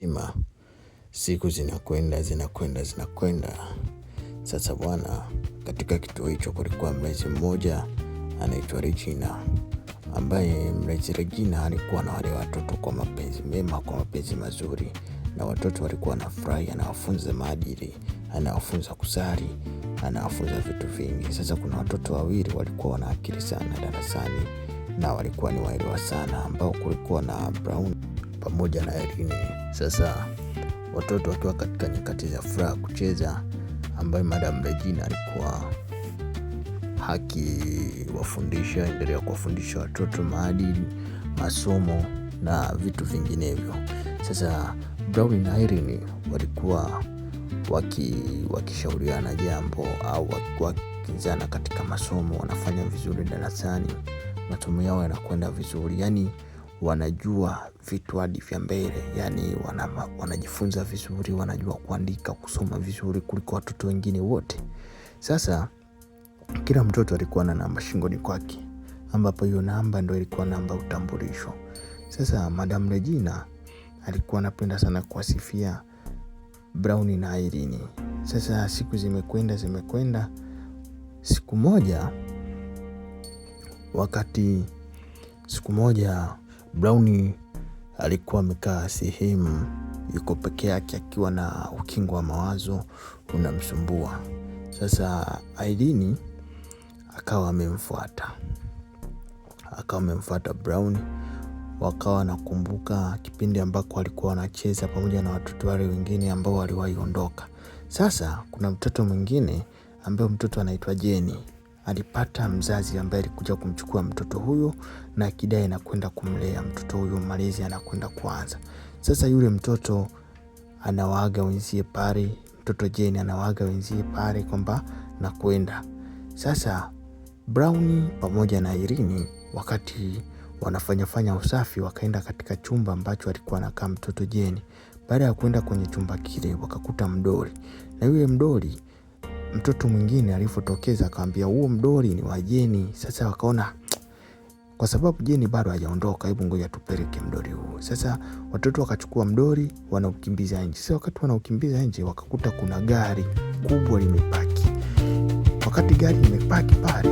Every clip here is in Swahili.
Ima, siku zinakwenda zinakwenda zinakwenda. Sasa bwana, katika kituo hicho kulikuwa mlezi mmoja anaitwa Regina, ambaye mlezi Regina alikuwa na wale watoto kwa mapenzi mema, kwa mapenzi mazuri, na watoto walikuwa wanafurahi. Anawafunza maadili, anawafunza kusali, anawafunza vitu vingi. Sasa kuna watoto wawili walikuwa wana akili sana darasani na walikuwa ni waelewa sana, ambao kulikuwa na Brown pamoja na Irene. Sasa watoto wakiwa katika nyakati za furaha kucheza, ambayo Madam Regina alikuwa hakiwafundisha, endelea kuwafundisha watoto maadili, masomo na vitu vinginevyo. Sasa Brown na Irene walikuwa wakishauriana jambo au wakikinzana katika masomo, wanafanya vizuri darasani, masomo yao yanakwenda vizuri, yani wanajua vitu hadi vya mbele, yani wanajifunza vizuri, wanajua kuandika, kusoma vizuri kuliko watoto wengine wote. Sasa kila mtoto alikuwa na namba shingoni kwake, ambapo hiyo namba ndo ilikuwa namba utambulisho. Sasa Madam Regina alikuwa anapenda sana kuwasifia Brown na Irene. Sasa siku zimekwenda zimekwenda, siku moja wakati siku moja Brown alikuwa amekaa sehemu yuko peke yake akiwa na ukingo wa mawazo unamsumbua. Sasa Irene akawa amemfuata, akawa amemfuata Brown, wakawa nakumbuka kipindi ambako walikuwa wanacheza pamoja na watoto wale wengine ambao waliwahi ondoka. Sasa kuna mtoto mwingine ambaye mtoto anaitwa Jeni alipata mzazi ambaye alikuja kumchukua mtoto huyo na akidai anakwenda kumlea mtoto huyo, malezi anakwenda kuanza. Sasa yule mtoto anawaaga wenzie pale, mtoto Jeni anawaaga wenzie pale kwamba nakwenda. Sasa Brown pamoja na Irene wakati wanafanyafanya usafi wakaenda katika chumba ambacho alikuwa anakaa mtoto Jeni. Baada ya kwenda kwenye chumba kile wakakuta mdoli, na yule mdoli mtoto mwingine alivyotokeza akamwambia huo mdoli ni wa Jeni. Sasa wakaona kwa sababu Jeni bado hajaondoka, hebu ngoja tupeleke mdoli huo. Sasa watoto wakachukua mdoli wanaukimbiza nje. Sasa wakati wanaukimbiza nje wakakuta kuna gari kubwa limepaki. Wakati gari limepaki pale,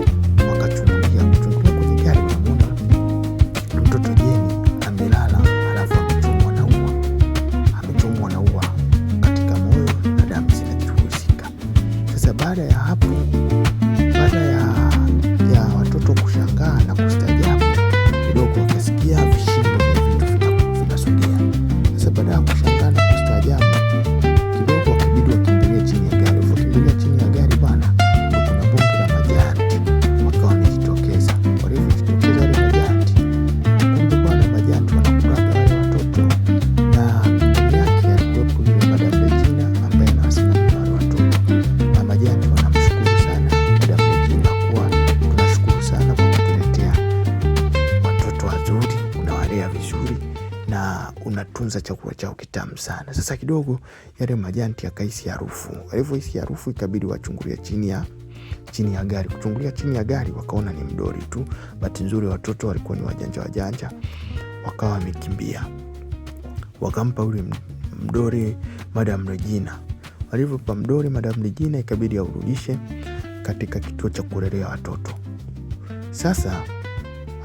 wakachungulia kuchungulia kwenye gari, wanamuona mtoto Jeni amelala, alafu amechomwa na ua, amechomwa na ua katika moyo na damu zinachuruzika. Sasa baada ya hapo, baada ya watoto kushangaa na kustaajabu kidogo, wakasikia vishindo vya vitu vinasogea. Sasa baada ya kushangaa na kustaajabu kidogo, wakabidi wakimbilie chini ya gari. Walivyokimbilia chini ya gari bwana, kuna bonge la majanti wakawa wamejitokeza. Walivyojitokeza wale majanti, kumbe bwana, majanti wanakulaga wale watoto, na pembeni yake alikuwepo yule Madam Regina ambaye anawasimamia wale watoto, na majanti wanamshukuru sana Madam Regina kuwa tunashukuru sana kwa kutuletea watoto wazuri, unawalea vizuri na unatunza chakula chao kitamu sana. Sasa kidogo yale majanti yakahisi harufu, walivyohisi harufu ikabidi wachungulie chini ya gari. Kuchungulia chini ya gari wakaona ni mdoli tu. Bahati nzuri watoto walikuwa ni wajanja wajanja, wakawa wamekimbia, wakampa yule mdoli Madam Regina. Walivyopa mdoli Madam Regina, ikabidi aurudishe katika kituo cha kulelea watoto. Sasa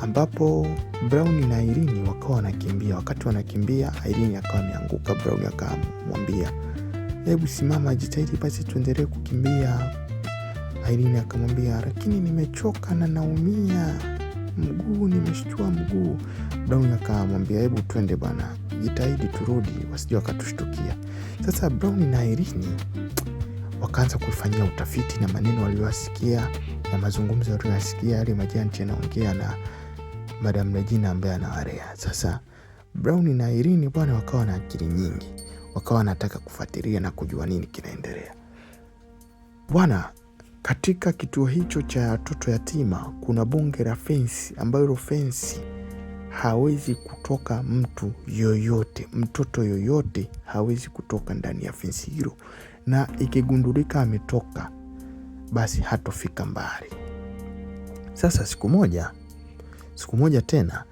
ambapo Brown na Irene wakawa wanakimbia. Wakati wanakimbia, Irene akawa ameanguka. Brown akamwambia, hebu simama, jitahidi basi tuendelee kukimbia. Irene akamwambia, lakini nimechoka na naumia mguu, nimeshtua mguu. Brown akamwambia, hebu twende bwana, jitahidi turudi, wasije wakatushtukia. Sasa Brown na Irene wakaanza kufanyia utafiti na maneno waliyosikia na mazungumzo waliyosikia, yale majanti yanaongea na Madam Regina ambaye anawalea. Sasa Brown na Irene bwana wakawa na akili nyingi, wakawa wanataka kufuatilia na kujua nini kinaendelea. Bwana, katika kituo hicho cha watoto yatima kuna bonge la fensi ambayo hilo fensi hawezi kutoka mtu yoyote, mtoto yoyote hawezi kutoka ndani ya fensi hilo, na ikigundulika ametoka basi hatofika mbali. Sasa siku moja tena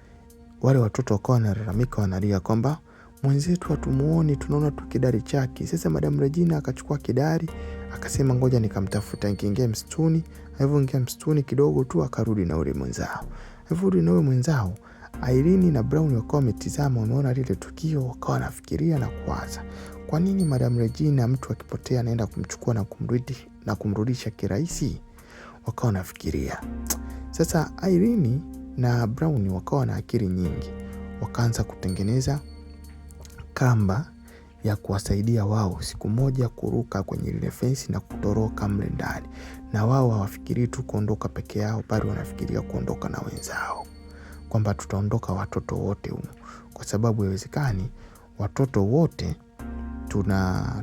wale watoto wakawa wanalalamika, wanalia kwamba Mwenzetu hatumuoni, tunaona tu kidari chake. Sasa Madam Regina akachukua kidari, akasema ngoja nikamtafuta, nikiingia msituni. Alivyoingia msituni kidogo tu akarudi na ule mwenzao. Alivyorudi na ule mwenzao, Irene na Brown wakawa wametizama, wameona lile tukio, wakawa wanafikiria na kuwaza, kwa nini Madam Regina mtu akipotea anaenda kumchukua na kumrudisha kirahisi? Wakawa wanafikiria. Sasa Irene na Brown wakawa na akili nyingi, wakaanza kutengeneza kamba ya kuwasaidia wao siku moja kuruka kwenye lile fensi na kutoroka mle ndani. Na wao hawafikirii tu kuondoka peke yao, bali wanafikiria kuondoka na wenzao, kwamba tutaondoka watoto wote humu, kwa sababu haiwezekani watoto wote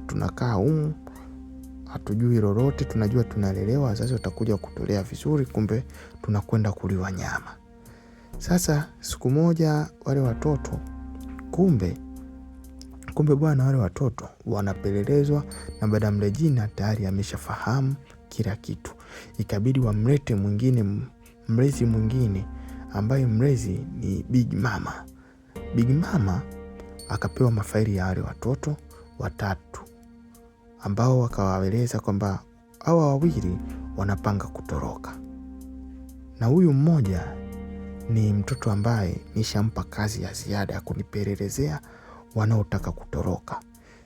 tunakaa humu hatujui lolote, tunajua tunalelewa, wazazi watakuja kutulea vizuri, kumbe tunakwenda kuliwa nyama. Sasa siku moja wale watoto kumbe bwana, wale watoto wanapelelezwa na Madam Regina tayari ameshafahamu kila kitu. Ikabidi wamlete mwingine, mlezi mwingine ambaye mlezi ni Big Mama. Big Mama akapewa mafaili ya wale watoto watatu ambao wakawaeleza kwamba hawa wawili wanapanga kutoroka na huyu mmoja ni mtoto ambaye nishampa kazi ya ziada ya kunipelelezea wanaotaka kutoroka.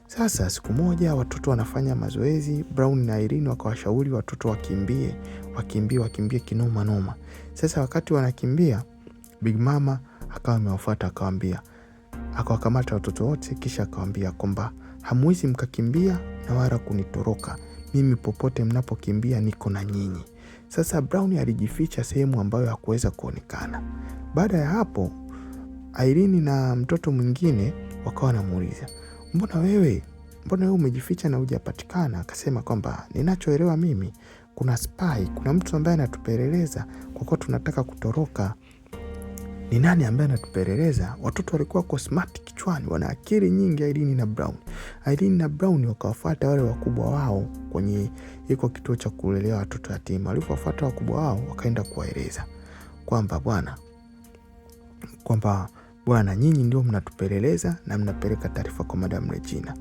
Sasa siku moja watoto wanafanya mazoezi, Brown na Irene wakawashauri watoto wakimbie, wakimbie, wakimbie kinoma noma. Sasa wakati wanakimbia, Big Mama akawa amewafuata, akawaambia, akawakamata watoto wote, kisha akawaambia kwamba hamwezi mkakimbia na wala kunitoroka. Mimi popote mnapokimbia niko na nyinyi. Sasa Brown alijificha sehemu ambayo hakuweza kuonekana. Baada ya hapo, Irene na mtoto mwingine wakawa wanamuuliza, mbona wewe umejificha na hujapatikana? Akasema kwamba ninachoelewa mimi, kuna spy, kuna mtu ambaye anatupeleleza kwa kuwa tunataka kutoroka. Ni nani ambaye anatupeleleza? Watoto walikuwa kwa smart kichwani, wana akili nyingi, Irene na Brown. Irene na Brown wakawafuata wale wakubwa wao kwenye iko kituo cha kulelea watoto yatima. Walipowafuata wakubwa wao wakaenda kuwaeleza kwamba bwana, nyinyi ndio mnatupeleleza na mnapeleka taarifa kwa Madam Regina.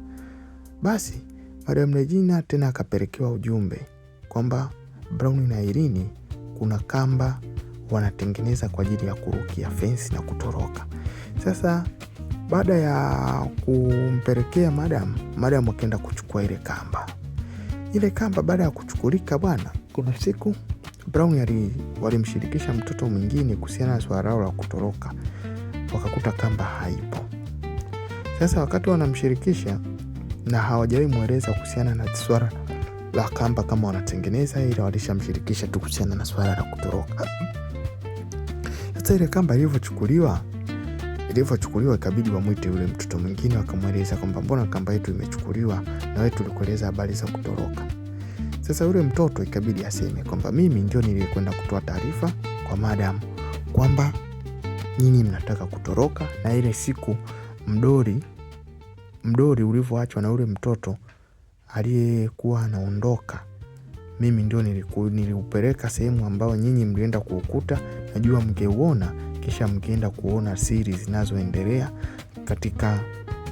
Basi Madam Regina tena akapelekewa ujumbe kwamba Brown na Irene kuna kamba wanatengeneza kwa ajili ya kurukia fensi na kutoroka. Sasa baada ya kumpelekea madam akaenda kuchukua ile kamba. Ile kamba baada ya kuchukulika bwana, kuna siku Brown walimshirikisha mtoto mwingine kuhusiana na swala lao la kutoroka, wakakuta kamba haipo. Sasa wakati wanamshirikisha na hawajawahi mueleza kuhusiana na swala la kamba kama wanatengeneza, ila walishamshirikisha tu kuhusiana na swala la kutoroka. Sasa ile kamba ilivyochukuliwa ikabidi wamwite yule mtoto mwingine, wakamweleza kwamba mbona kamba yetu imechukuliwa na wewe tulikueleza habari za kutoroka. Sasa yule mtoto ikabidi aseme kwamba mimi ndio nilikwenda kutoa taarifa kwa madam kwamba nyinyi mnataka kutoroka, na ile siku mdori ulivyoachwa na yule mtoto aliyekuwa anaondoka, mimi ndio niliupeleka sehemu ambayo nyinyi mlienda kuukuta, najua mngeuona, kisha mngeenda kuona siri zinazoendelea katika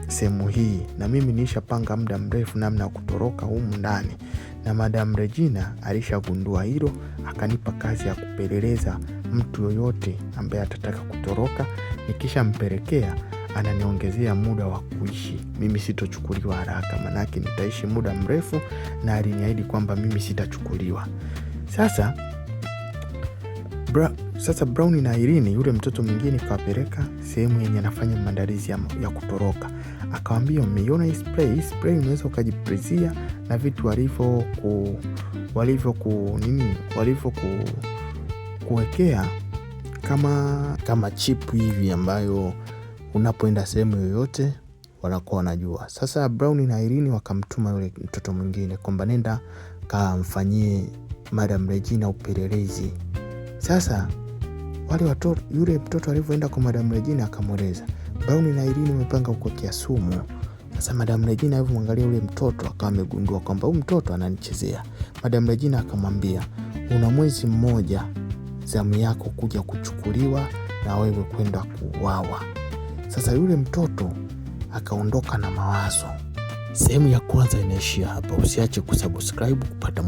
sehemu hii, na mimi nilishapanga muda mrefu namna ya kutoroka humu ndani, na Madam Regina alishagundua hilo, akanipa kazi ya kupeleleza mtu yoyote ambaye atataka kutoroka, nikishampelekea ananiongezea muda wa kuishi, mimi sitochukuliwa haraka, manake nitaishi muda mrefu, na aliniahidi kwamba mimi sitachukuliwa. Sasa Brown na Irene, yule mtoto mwingine, kawapeleka sehemu yenye anafanya maandalizi ya kutoroka. Akawaambia, umeiona hii spray? Hii spray unaweza ukajipulizia na vitu walivyo kuwekea kama chip hivi ambayo unapoenda sehemu yoyote wanakuwa wanajua. Sasa Brown na Irene wakamtuma yule mtoto mwingine kwamba nenda kamfanyie Madam Regina upelelezi. Sasa wale watoto, yule mtoto alivyoenda kwa Madam Regina akamweleza, Brown na Irene wamepanga kukuwekea sumu. Sasa Madam Regina alivyomwangalia yule mtoto akawa amegundua kwamba huyu mtoto ananichezea. Madam Regina akamwambia, una mwezi mmoja zamu yako kuja kuchukuliwa na wewe kwenda kuuawa. Sasa yule mtoto Akaondoka na mawazo. Sehemu ya kwanza inaishia hapa. Usiache kusubscribe kupata.